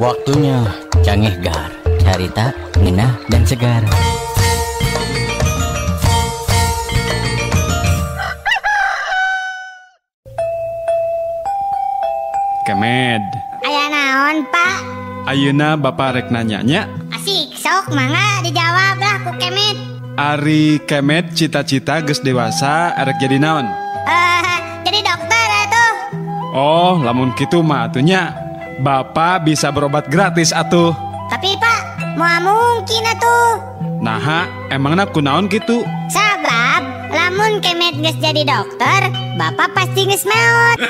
Waktunya Cangehgar, carita, ngenah, dan segar. Kemed. Aya naon, Pak? Ayeuna Bapak rek nanya nya. Asik, sok mangga dijawab lah ku Kemed. Ari Kemed cita-cita geus dewasa arek jadi naon? Jadi dokter atuh. Oh, lamun kitu mah atuh nya. Bapak bisa berobat gratis atuh. Tapi Pak, moal mungkin atuh. Naha, emangna kunaon kitu? Sabab lamun Kemed geus jadi dokter, Bapak pasti geus maot.